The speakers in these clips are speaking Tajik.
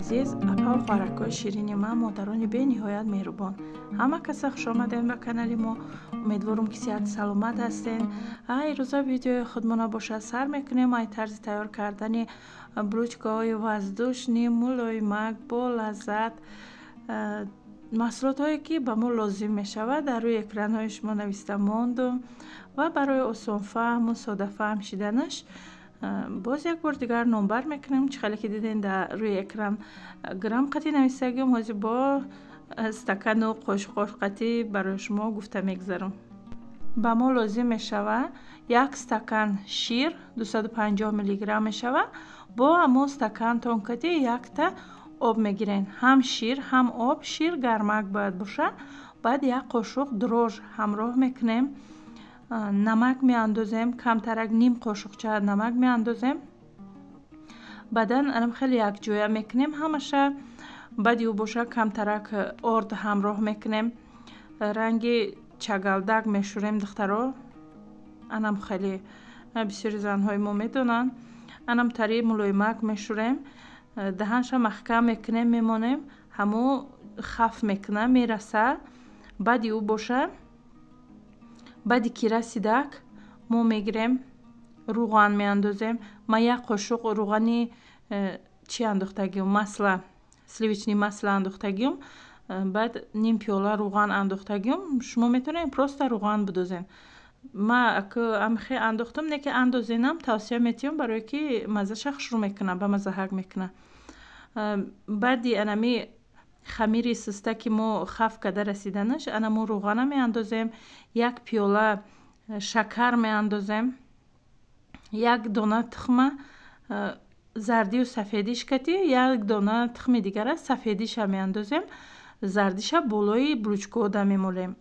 Азиз, апаву хоҳаракҳои ширини ман, модарони бениҳоят меҳрубон, ҳама каса хушомадем ба канали мо. Умедворум, ки сиҳату саломат ҳастен. Ирӯза видеои худмона бошад, сар мекунем ай тарзи тайёр кардани булочкаҳои воздушный, мулоимак, бо лаззат. Маҳсулотҳое, ки ба мо лозим мешавад, дар рӯи экранҳои шумо нависта мондум ва барои осонфаҳму содафаҳм шиданаш боз як бор дигар номбар мекунем. Чӣ хеле ки дидем, дар рӯи экран грамм қатӣ нависагиам, ҳозир бо стакану қошуқош қатӣ барои шумо гуфта мегузарам. Ба мо лозим мешавад як стакан шир, 250 миллиграмм мешавад. Бо ҳамон стакан тонкати якта об мегирен, ҳам шир, ҳам об. Шир гармак бояд бошад. Баъд як қошуқ дрожжи ҳамроҳ мекунем, намак меандозем, камтарак, ним қошуқча намак меандозем. Баъдан анам хеле якҷоя мекунем ҳамаша. Баъди ӯ боша, камтарак орд ҳамроҳ мекунем, ранги чагалдак мешӯрем. Духтаро, анам хеле бисёри занҳои мо медонанд, анам тари мулоимак мешӯрем, даҳанша маҳкам мекунем, мемонем, ҳамо хаф мекуна, мераса. Баъди ӯ боша, баъди ки расидак, мо мегирем, рӯған меандозем. Ман як қошуқ рӯғани чӣ андохтагиум, масло, сливочный масло андохтагиум, баъд ним пиёла рӯған андохтагиум. Шумо метавонед просто рӯған бидозен. Ма амхе андохтам, не ки андозенам тавсия метиҳам, барое ки маззаша хушрӯ мекуна, ба маззаҳак мекуна. Баъди анами хамири суста, ки мо хаф карда расиданаш, ана мо рӯғана меандозем, як пиёла шакар меандозем, як дона тухма, зардию сафедиш кати, як дона тухми дигара, сафедиша меандозем, зардиша болои булочкода мемолем.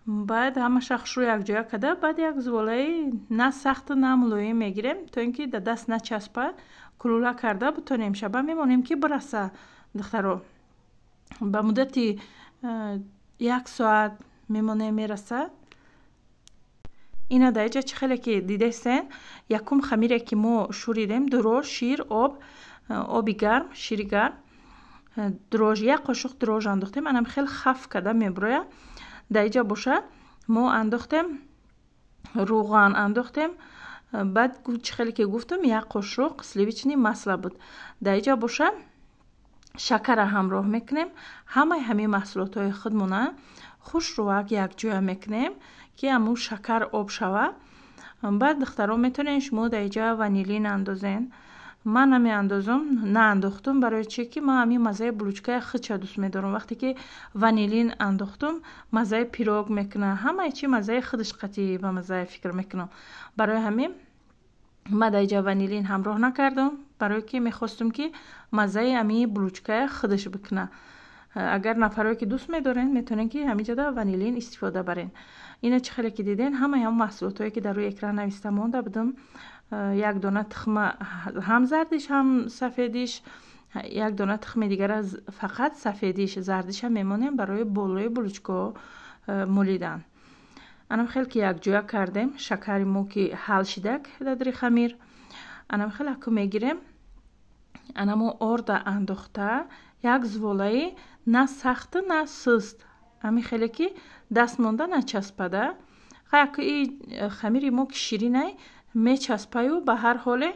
Баъд ҳамаша хушрӯ якҷоя карда, баъд як зуволаи на сахту на мулоим мегирем, то ин ки да даст начаспа, кулула карда бутонем. Шаба мемонем, ки бираса. Духтаро, ба муддати як соат мемонем, мераса. Ина дар иҷа, чӣ хеле ки дидестен, якум хамире, ки мо шӯридем: дрожжи, шир, об, оби гарм, шири гарм, дрожжи, як қошуқ дрожжи андохтем, анам хеле хаф карда мебурояд. Дар иҷа боша, мо андохтем рӯған, андохтем, баъд, чӣ хеле ки гуфтам, як қошуқ сливочный масло буд. Дар иҷа боша, шакара ҳамроҳ мекунем. Ҳамаи ҳамин маҳсулотҳои худмона хушрӯвак якҷоя мекунем, ки ҳамун шакар об шава. Баъд, духтаро, метавонед шумо дар иҷа ванилин андозен. Ман намеандозам, наандохтум, барои чӣ ки ман ҳамин маззаи булочкаи худша дӯст медорам. Вақте ки ванилин андохтум, маззаи пирог мекунад, ҳамаи чи маззаи худаш қатӣ ба маззаи фикр мекунам. Барои ҳамин ман дар иҷа ванилин ҳамроҳ накардам, барое ки мехостум, ки маззаи ҳамин булочкая худаш бикунад. Агар нафарое ки дӯст медорен, метавонед, ки ҳаминҷода ванилин истифода барен. Ина, чӣ хеле ки диден, ҳамаи ҳамон маҳсулотҳое, ки дар рӯи экран нависта монда будам: як дона тухма, ҳам зардиш, ҳам сафедиш, як дона тухми дигара, фақат сафедиш, зардиша мемонем барои болои булочкаҳо молидан. Анам хел ки якҷоя кардем, шакари мо ки ҳал шидак дар хамир, анам хел аку мегирем, анамо орда андохта, як зуволаи на сахту на суст, ҳамин хеле ки даст монда начаспада. Хай, аку и хамири мо ки ширинай, мечаспаю. Ба ҳар ҳоле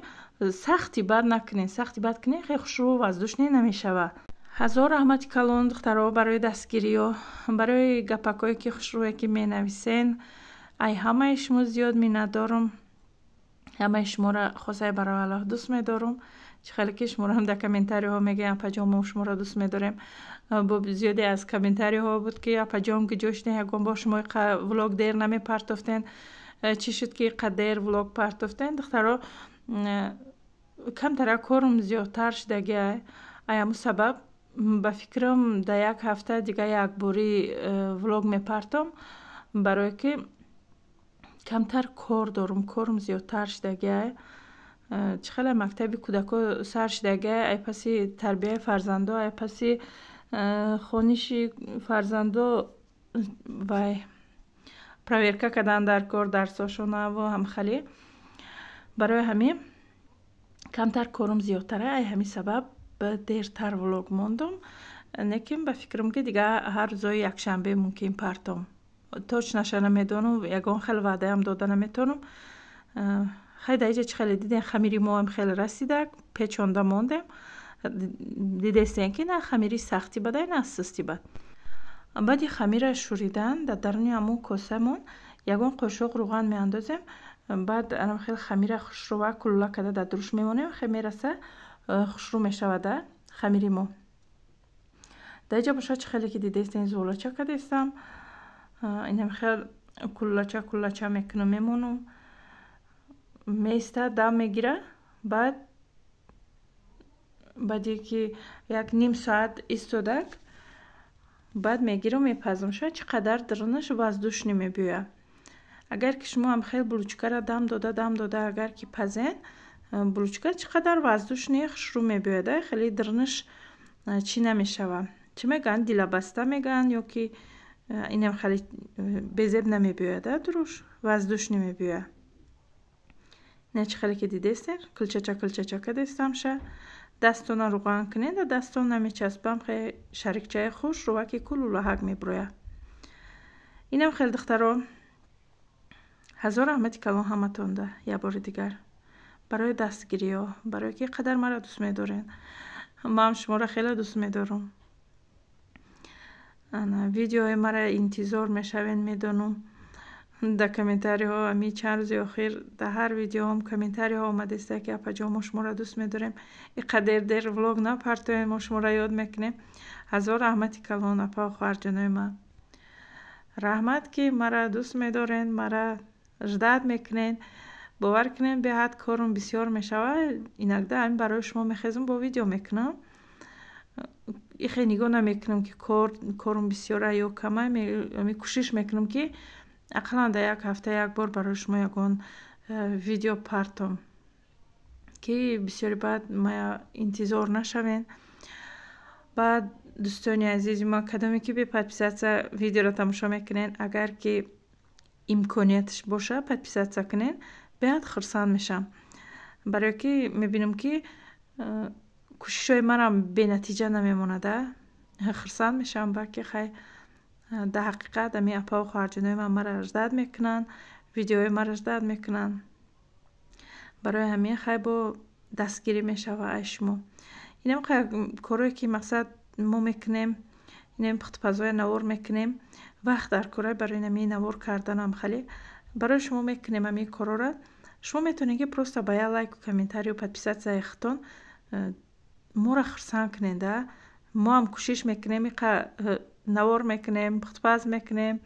сахти бад накунед. Сахти бад кунед, хеле хушрӯ воздушный намешавад. Ҳазор раҳмати калон, духтаро, барои дастгириё, барои гапакҳое ки хушрӯе ки менависен. Ай ҳамаи шумо зиёд миннатдорум. Ҳамаи шуморо хосаи барои Аллоҳ дӯст медорум. Чӣ хеле ки шуморо дар комментариҳо мегӯям: «Апаҷон, мо шуморо дӯст медорем». Бо зиёде аз комментариҳо буд, ки «Апаҷон, куҷо шудем? Ягон бор шумо влог дер намепартофтен, чӣ шуд, ки қадер влог партофтен?» Духтаро, камтара корум зиёдтар шудагиай, ай ҳамун сабаб, ба фикрам, дар як ҳафта дига якборӣ влог мепартом, барое ки камтар кор дорум, корум зиёдтар шудагиай. Чӣ хеле мактаби кӯдако сар шудагиай, ай паси тарбияи фарзандо, ай паси хониши фарзандо, вай проверка кардан дар кор дарсошонаву ҳамхалӣ. Барои ҳамин камтар корум зиёдтара, ай ҳамин сабаб. Ба дертар влог мондум, лекин ба фикрам, ки дигар ҳар рӯзои якшанбе мумкин партом. Точно ша намедонам, ягон хел ваъдаам дода наметавонам. Хай, дар иҷа чӣ хеле дидем, хамири моам хеле расидак, печонда мондем. Дидестем, ки на хамири сахти бадай, на сусти бад. Баъди хамира шӯридан, дар даруни ҳамун косамон ягон қошуқ рӯған меандозем. Баъд анам хел хамира хушрӯва кулула карда дар дуруш мемонем. Хел мераса, хушрӯ мешавада хамири мо. Дар иҷа бошад, чӣ хеле ки дидестем, зуволача кардестам. Инам хел кулулача кулулача мекунам, мемонам, меистад, дам мегира. Баъд баъде ки як ним соат истодак, баъд мегирам, мепазам. Шояд чӣ қадар дарунаш воздушный мебиёяд. Агар ки шумо ҳам хел булочка ра дам дода, дам дода, агар ки пазен, булочка чӣ қадар воздушный, хушрӯ мебиёяд, хеле дарунаш чӣ намешавад, чӣ мегӯянд, дилабаста мегӯянд, ё ки инам хеле безеб намебиёяд, дуруш воздушный мебиёяд. Ина чӣ хеле ки дидестем, килчача килчача кардестамша. Дастона рӯған кунед, дастон намечаспам. Хеле шарик чаи хуш рӯваки кулулаҳак мебирояд. Инам хеле, духтаро, ҳазор раҳмати калон ҳаматонда як бори дигар барои дастгириҳо, барое ки қадар маро дӯст медоред. Ман шуморо хеле дӯст медорам. Видеои маро интизор мешавед, медонам. Дар комментарий ҳо ами чанд рӯзи охир дар ҳар видеоам комментарий ҳо омадааста, ки апаҷон, мо шуморо дӯст медорем, иқадер дер влог напартоем, мо шуморо ёд мекунем. Ҳазор раҳмати калон, апа, хоҳарҷонои ман, раҳмат, ки маро дӯст медорен, мара ждать мекунед. Бовар кунед, беҳад корум бисёр мешавад. Иногда ҳамин барои шумо мехезам, бо видео мекунам. Ихе нигоҳ намекунам, ки корум бисёра ё кама. Кӯшиш мекунам, ки ақаллан дар як ҳафта як бор барои шумо ягон видео партом, ки бисёри баъд ма интизор нашавен. Баъд, дӯстони азизи ма, кадоме ки бе подписаться видеоро тамошо мекунед, агар ки имконияташ боша, подписаться кунед, беҳад хурсанд мешавам, барое ки мебинам, ки кӯшишҳои марам бенатиҷа намемонада. Хурсанд мешавам, ба ки хай, дар ҳақиқат ами апаву хоҳарҷонои ман маро ждать мекунанд, видеои маро ждать мекунанд. Барои ҳамин хай бо дастгирӣ мешава ай шумо. Инам корое ки мақсад мо мекунем, инам пухтупазоя навор мекунем, вақт дар кора. Барои инами навор карданам хеле барои шумо мекунем ҳамин корора. Шумо метавонед, ки просто ба як лайку, комментарий ю подписаться и худтон моро хурсанд кунед. А мо ҳам кӯшиш мекунем, иқа навор мекунем, пухтупаз мекунем,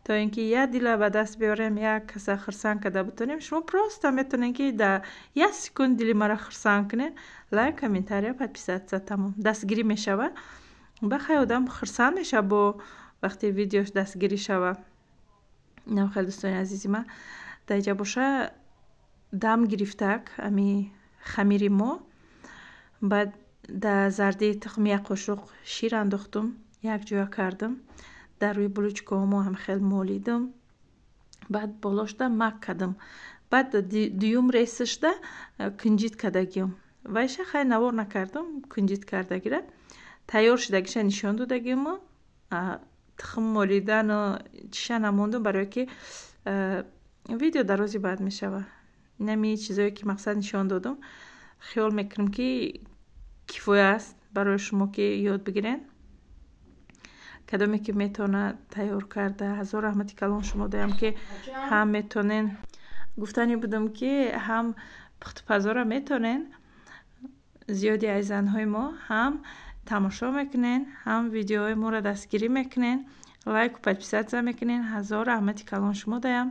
то ин ки як дила ба даст биёрем, як каса хурсанд карда бутонем. Шумо просто метавонед, ки дар як секунд дили маро хурсанд кунед: лайк, комментария, подписаться, тамом, дастгирӣ мешава. Ба хай, одам хурсанд мешава бо вақте видеош дастгирӣ шава. Инам хеле, дӯстони азизи ман, дар иҷа боша, дам гирифтак ами хамири мо. Баъд дар зардии тухм як қошуқ шир андохтум, якҷоя кардам, дар рӯи булочка ҳомо ҳам хел молидам. Баъд болошда мак кардам. Баъд дуюм ресашда кунҷит кардагиам. Вайша хай навор накардам, кунҷит кардагира тайёр шудагиша нишон додагима. Тухм молидану чиша намондум, барое ки видео дарози баъд мешава. Инами чизое ки мақсад нишон додум, хиёл мекунам, ки кифоя аст барои шумо, ки ёд бигирен. Кадоме ки метавонад тайёр карда, ҳазор раҳмати калон шумо доям, ки ҳам метонен, гуфтанӣ будам, ки ҳам пухтупазора метонен, зиёди аз занҳои мо ҳам тамошо мекунен, ҳам видеоҳои моро дастгирӣ мекунен, лайку подписаться мекунен. Ҳазор раҳмати калон шумо доям.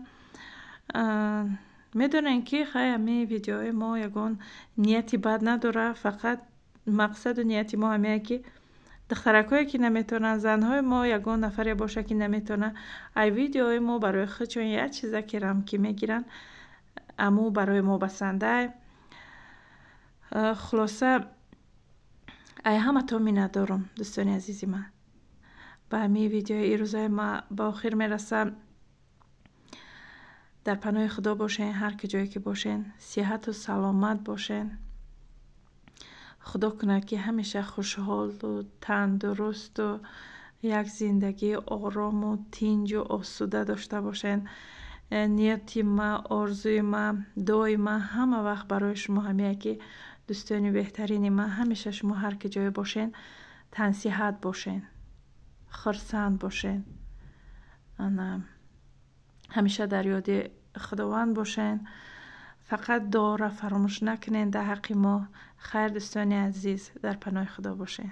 Медонем, ки хай, ҳамаи видеоҳои мо ягон нияти бад надорад, фақат мақсаду нияти мо ҳамее, ки духтаракҳое ки наметавонанд, занҳои мо, ягон нафаре боша, ки наметавонад, ай видеоҳои мо барои худшон як чиза ки рамки мегиранд, аммо барои мо басандай. Хулоса, ай ҳаматон миннатдорам, дӯстони азизи ман. Ба ҳамин видеои ирӯзаи ма ба охир мерасам. Дар паноҳи Худо бошен, ҳар ки ҷое ки бошен, сиҳату саломат бошен. Худо кунад, ки ҳамеша хушҳолу тандурусту як зиндагии орому тинҷу осуда дошта бошед. Нияти ма, орзуи ма, дуои ма ҳама вақт барои шумо ҳамия, ки, дӯстони беҳтарини ман, ҳамеша шумо ҳар ки ҷое бошед, тансиҳат бошед, хурсанд бошед, ана ҳамеша дар ёди Худованд бошед. Фақат дуоро фаромӯш накунед дар ҳаққи мо. Хайр, дӯстони азиз, дар паноҳи Худо бошед.